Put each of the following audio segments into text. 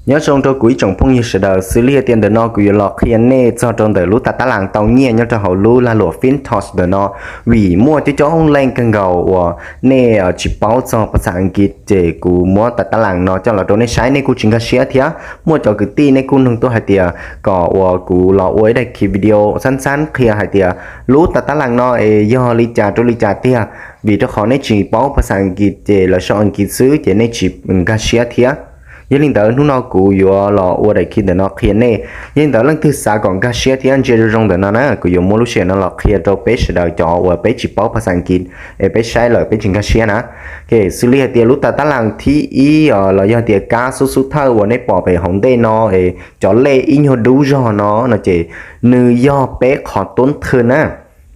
Nyob zoo rau kuv ib tsoom phooj ywg sawv daws, xws li tias ntawm no kuv yuav los qhia nej txog rau ntawm lub tas tab las tau nyiaj nyob rau hauv lub lag luam Fintosh ntawm no, vim muaj coob coob leej kawg nkaus uas nej tsis paub txog phas xas Askiv, ces kuv muab tas tab las no coj los rau nej saib, nej kuj tsis nkag siab thiab. Muaj cov kwv tij nej kuj nug tuaj hais tias kom uas kuv los ua ib daim khiv video xab xab qhia hais tias lub tas tab las no es yog li cas rau li cas tiag, vim rau qhov nej tsis paub phas xas Askiv ces lawv sau Askiv xwb ces nej tsis nkag siab thiab. Yog li ntawd hnub no kuv yuav los ua daim khiv ntawm no qhia nej. Yog li ntawd leej twg xav kom nkag siab thiab ntsia zoo zoo ntawm no na, kuv yuav muab lub sij hawm no los qhia rau peb sawv daws cov uas peb tsis paub phas xas Askiv es peb saib lawm peb tsis nkag siab na. Xws li hais tias lub tas tab las thib ib los yog tias kab xub xub thawj uas nej pom pem hauv ntej no es cov lej ib nyuag dub zog no no ces nws yog peb qhov tub thwj na.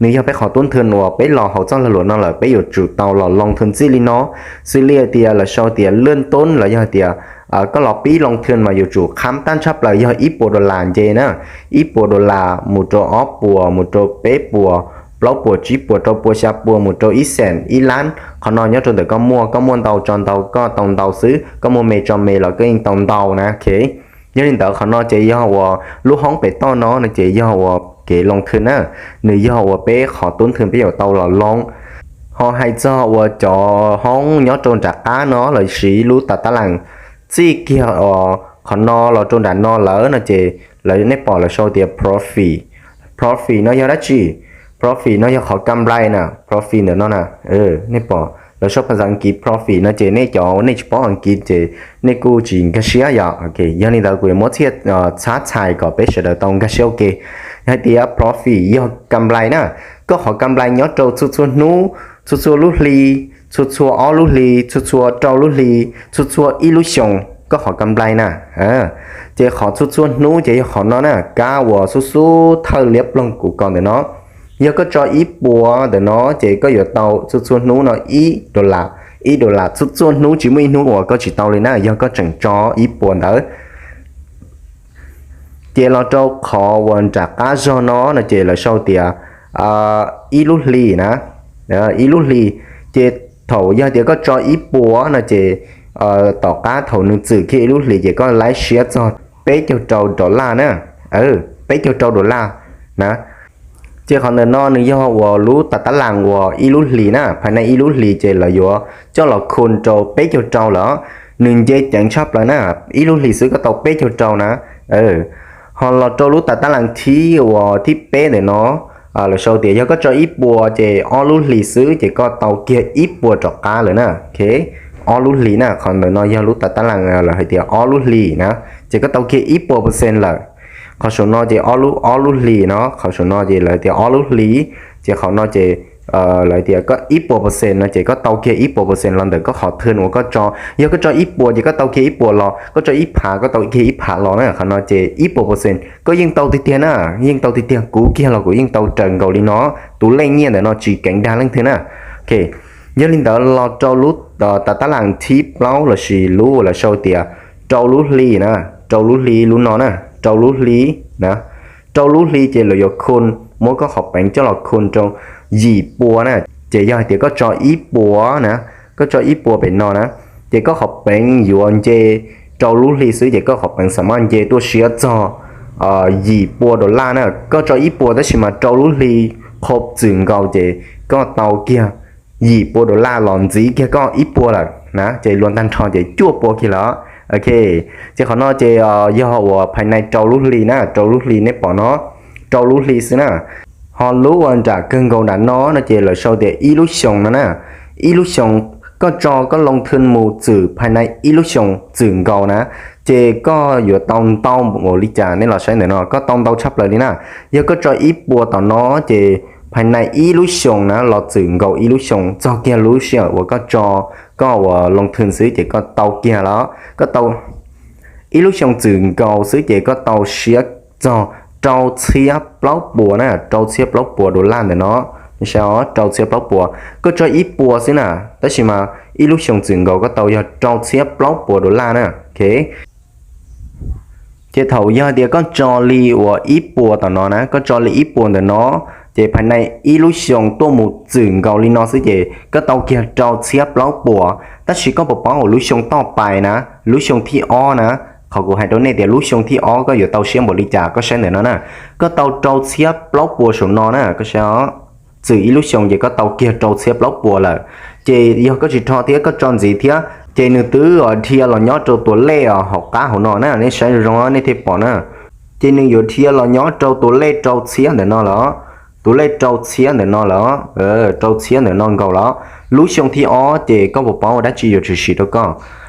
Nws yog peb qhov tub thwj uas peb los hauv txoj lag luam no lawm peb yuav tsum tau los loo thwj txij li no. Xws li hais tias lawv sau tias lwj tub los yog tias koj los pib loo thwj mas yuav tsum kham tag tshaj plaws yog ib puas dollar nce na. Ib puas dollar mus rau ob puas, mus rau peb puas, plaub puas, tsib puas, rau puas, xya puas, mus rau ib xees, ib lab. Qhov no nyob rau ntawm koj muaj, koj muaj ntau tso ntau koj tau ntau xwb, koj muaj me tso me los koj yeej tau ntau na. Yog li ntawd qhov no ces yog uas lub hoob pem toj no no ces yog uas kev loo thwj na. Nws yog uas peb qhov tub thwj peb yuav tau los loo. Ho hais txog uas cov hoob nyob rau nram qab no los sis lub tas tab las txij kiag qhov no los rau nram no lawm no ces lawv, nej pom lawv sau tias profit. Profit no yog dab tsi? Profit no yog qhov kam nplai na, profit ntawm no na. Nej pom lawv sau phas xas Askiv profit no ces nej cov nej tsis paub Askiv ces nej kuj tsis nkag siab yom. Yog li ntawd kuv yuav muab txhiaj txhab txhais kom peb sawv daws tau nkag siab ua ke. Hais tias profit yog kam nplai na. Koj qhov kam nplai nyob rau txhua txhua hnub, txhua txhua lub hli, txhua txhua ob lub hli, txhua txhua rau lub hli, txhua txhua ib lub xyoos, koj qhov kam nplai na. Ces qhov txhua txhua hnub ces yog qhov no na, kab uas xub xub thawj liab ploog kuv kos ntawm no. Yog koj tso ib puas ntawm no ces koj yuav tau txhua txhua hnub no ib dollar, ib dollar txhua txhua hnub, tsis muaj ib hnub uas koj tsis tau li na yog koj tseem tso ib puas ntawd. Ces los rau qhov uas nram qab zog no no ces lawv sau tias ib lub hli na, ib lub hli. Ces thaum yog tias koj tso ib puas no ces tom qab thaum nws txwm kiag ib lub hlis ces koj laib siab txog peb caug rau dollar na, peb caug rau dollar na. Ces qhov ntawm no nws yog uas lub tas tab las uas ib lub hlis na, phaj nais ib lub hlis ces lawv yuav coj los khun rau peb caug rau lawm. Nws nce ceev tshaj plaws na, ib lub hlis xwb koj tau peb caug rau na. Ho los rau lub tas tab las thib uas thib peb ntawm no, lawv sau tias yog koj tso ib puas ces ob lub hlis xwb ces koj tau kiag ib puas rov qab lawm na. Ob lub hlis na, qhov ntawm no yog lub tas tab las lawv hais tias ob lub hlis na, ces koj tau kiag ib puas percent lawm. Qhov saum no ces ob lub, ob lub hlis no, qhov saum no ces lawv tias ob lub hlis, ces qhov no ces lawv tias koj ib puas percent no ces koj tau kiag ib puas percent los ntawm koj qhov thwj uas koj tso. Yog koj tso ib puas ces koj tau kiag ib puas los, koj tso ib phav koj tau kiag ib phav los na. Qhov no ces ib puas percent koj yeej tau tiag tiag na, yeej tau tiag tiag, kuv kiag los kuv yeej tau raws nkaus li no. Tus lej nyiaj ntawm no tsis keev dag leej twg na. Yog li ntawd los rau lub tas tab las thib plaub lossis lub lawv sau tias rau lub hli na, rau lub hli lub no na, rau lub hli na. Rau lub hli ces lawv yuav khun, muab koj qhov peev coj los khun rau yim pua na. Ces yog hais tias koj tso ib puas na, koj tso ib puas pem no na, ces koj qhov peev yuav nce, rau lub hli xwb ces koj qhov peev xam maj nce tuaj siab txog yim pua dollar na. Koj tso ib puas tab sis mas rau lub hli qhov txwm nkaus ces koj tau kiag yim pua dollar los ntxiv kiag koj ib puas lawm na, ces luag tag nrho ces cuaj pua kiag lawm. Ces qhov no ces yog uas phaj nais rau lub hli na, rau lub hli nej pom no, rau lub hli xwb na. Ho lub uas nram kawg nkaus nram no no ces lawv sau tias ib lub xyoos no na. Ib lub xyoos, koj tso koj loo thwj mus txwm phaj nais ib lub xyoos txwm nkaus na, ces koj yuav tau ntau npaum li cas nej los saib ntawm no, koj tau ntau tshaj plaws li na. Yog koj tso ib puas tom no ces phaj nais ib lub xyoos na los txwm nkaus ib lub xyoos txog kiag lub sij hawm uas koj tso, koj uas loo thwj xwb ces koj tau kiag lawm. Koj tau ib lub xyoos txwm nkaus xwb ces koj tau siab txog rau txhiab plaub puas na, rau txhiab plaub puas dollar ntawm no. Rau txhiab plaub puas, koj tso ib puas xwb na, tab sis mas ib lub xyoos txwm nkaus koj tau yog rau txhiab plaub puas dollar na. Ces thaum yog tias koj tso li uas ib puas tom no na, koj tso li ib puas ntawm no, ces phaj nais ib lub xyoos tuaj mus txwm nkaus li no xwb ces koj tau kiag rau txhiab plaub puas. Tab sis koj puas paub uas lub xyoo toj pais na, lub xyoo thib ob na, Qhov kuv hais rau nej tias lub xyoo thib ob koj yuav tau siab npaum li cas koj saib ntawm no na. Koj tau rau txhiab plaub puas saum no na, koj saib os. Txwm ib lub xyoo ces koj tau kiag rau txhiab plaub puas lawm. Ces yog koj tsis rho thiab koj tso ntxiv thiab ces nws twb dhia los nyob rau tus lej hauv qab hauv no na, nej saib zoo nej thiaj pom na. Ces nws yuav dhia los nyob rau tus lej rau txhiab ntawm no lawm. Tus lej rau txhiab ntawm no lawm, rau txhiab ntawm no nkaus lawm. Lub xyoo thib ob ces koj puas paub ua dab tsi yuav tshwm sim rau koj?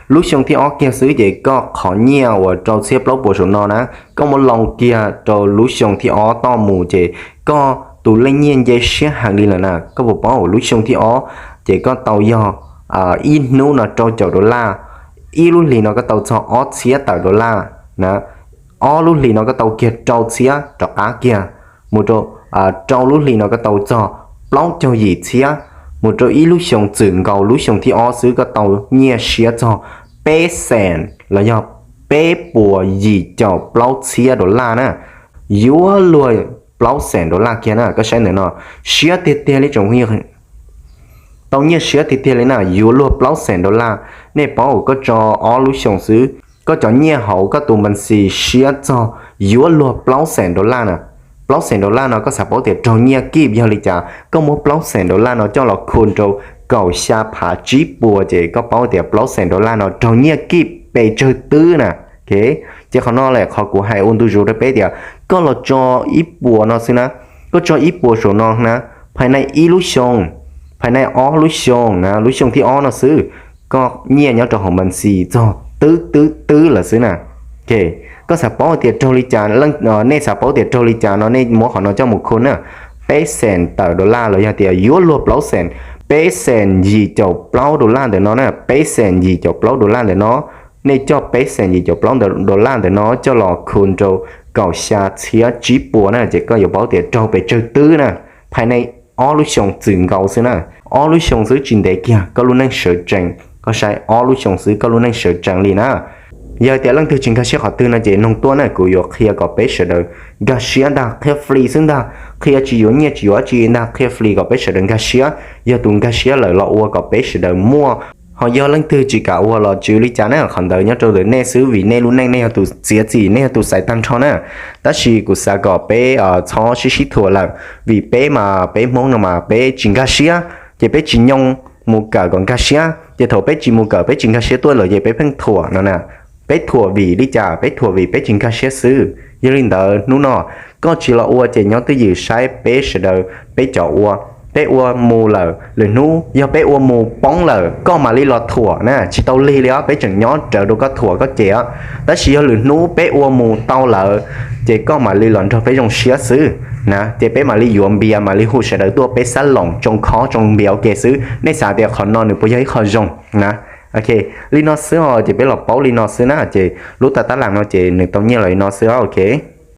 Lub xyoo thib ob kiag xwb ces koj qhov nyiaj uas rau txhiab plaub puas saum no na, koj muab loo kiag rau lub xyoo thib ob toj mus ces koj tus lej nyiaj nce siab heev li lawm na. Koj puas paub lub xyoo thib ob ces koj tau yog ib hnub no rau caum dollar, ib lub hlis no koj tau txog ob txhiab tawm dollar na, ob lub hlis no koj tau kiag rau txhiab rov qab kiag, mus rau rau lub hlis no koj tau txog plaub caug yim txhiab, mus rau ib lub xyoo txwm nkaus lub xyoo thib ob xwb koj tau nyiaj siab txog peb xees los yog peb puas yim caum plaub txhiab dollar na. Yuav luag plaub xees dollar kiag na, koj saib ntawm no, siab tiag tiag li tsoom phooj ywg. Tau nyiaj siab tiag tiag li na, yuav luag plaub xees dollar. Nej paub koj tso ob lub xyoo xwb, koj cov nyiaj hauv koj tus npas xis siab txog yuav luag plaub xees dollar na. Plaub xees dollar no koj xav paub tias raug nyiaj kib yog li cas? Koj muab plaub xees dollar no coj los khu rau kaum xya phav tsib puas ces koj paub tias plaub xees dollar no raug nyiaj kib pes tsawg twb na. Ces qhov no lawm qhov kuv hais ua ntu zus rau peb tias koj los tso ib puas no xwb na, koj tso ib puas saum no na, phais nej ib lub xyoo, phais nej ob lub xyoo na, lub xyoo thib ob no xwb, koj nyiaj nyob rau hauv npas xis txog twb twb twb lawm xwb na. Koj xav paub tias raug li cas, nej xav paub tias raug li cas no nej muab qhov no coj mus khu na. Peb xees tawm dollar los yog tias yuav luag plaub xees, peb xees yim caum plaub dollar ntawm no na, peb xees yim caum plaub dollar ntawm no, nej coj peb xees yim caum plaub dollar ntawm no coj los khu rau kaum xya txhiab tsib puas na ces koj yuav paub tias raug pes tsawg twb na. Phais nej ob lub xyoo txwm nkaus xwb na, ob lub xyoo xwb tsis ntev kiag koj lub neej sawv tsees, koj saib ob lub xyoo xwb koj lub neej sawv tsees li na. Yog tias leej twg tsis nkag siab qhov twg no ces noog tuaj na kuv yuav qhia kom peb sawv daws nkag siab ntag, qhia free xwb ntag, qhia tsis yuav nyiaj tsis yuav dab tsi ntag, qhia free kom peb sawv daws nkag siab, yog tus nkag siab lawm los ua kom peb sawv daws muaj. Ho yog leej twg tsis kam ua los tsis ua li cas na, qhov ntawd nyob rau ntawm nej xwb vim nej lub neej nej yog tus txiav txim, nej yog tus xaiv tag nrho na. Tab sis kuv xav kom peb txhob sib sib thuam lawm, vim peb mas peb Hmoob no mas peb tsis nkag siab ces peb tsis nyoo mus kawm kom nkag siab, ces thaum peb tsis mus kawm peb tsis nkag siab tuaj lawm ces peb pheej thuam no na. Peb thuam vim li cas? Peb thuam vim peb tsis nkag siab xwb. Yog li ntawd hnub no koj tsis los ua ces nyob twj ywm saib peb sawv daws peb cov ua, peb ua mus lawm lwm hnub yog peb ua mus poob lawm koj mam li los thuam na, tsis tau lig li os, peb tseem nyob rawv rau koj thuam koj cem os. Tab sis yog lwm hnub peb ua mus tau lawm ces koj mam li los nrog peb zoo siab xwb na, ces peb mam li yuav npias mam li hu sawv daws tuaj peb xab loos tsoo khob tsoo npias ua ke xwb. Nej xav tias qhov no nws puas yog ib qho zoo na? Li no xwb os, ces peb los paub li no xwb na, ces lub tab tab lam no ces nws tau nyiaj los li no xwb os, ok.